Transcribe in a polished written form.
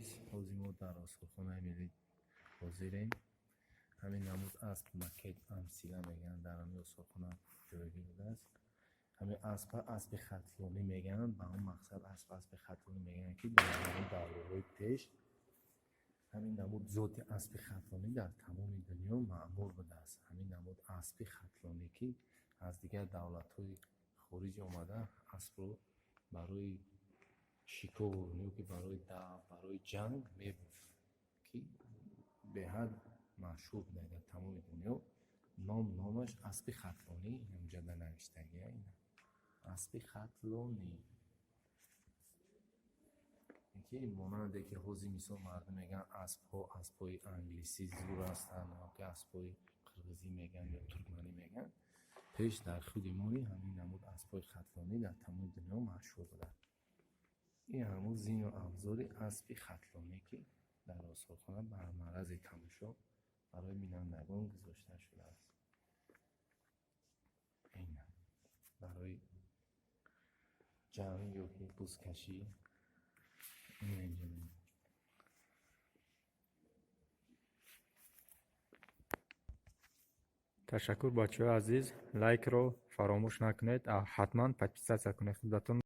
Азиз, ҳозир мо дар осорхонаи миллӣ ҳозирем. Ҳамин намуд асп, макет, амсила мегӯянд, дар ҳамин осорхона ҷойгир будааст. Ҳамин аспа аспи хатлонӣ мегӯянд. Ба он мақсад асп аспи хатлонӣ мегӯянд, ки дар ҳамин давраҳои пеш ҳамин намуд зоти аспи хатлонӣ дар тамоми дунё маъмул будааст. Ҳамин намуд аспи хатлонӣ, ки аз дигар давлатҳои хориҷ омада, аспро барои шикор ё ки барои дав, барои ҷанг мебурданд, ки беҳад машҳур буда дар тамоми дунё. Номаш аспи хатлонӣ инҷода навиштагия, аспи хатлонӣ, ки монанде ки ҳозир, мисол, мардум мегӯянд, аспҳо, аспҳои англисӣ зур ҳастанд ё ки аспҳои қирғизӣ мегӯянд ё туркманӣ мегӯянд, пеш дар худи мои ҳамин намуд аспҳои хатлонӣ дар тамоми дунё машҳур буданд. Ин ҳамун зину абзори аспи хатлонӣ, ки дар осорхона бар маърази тамошо барои бинандагон гузошта шудааст. Ин барои ҷанг ё ки бузкашӣ инҷа. Ташаккур, бачаҳои азиз, лайкро фаромӯш накунед, ҳатман подписаться кунед худатон.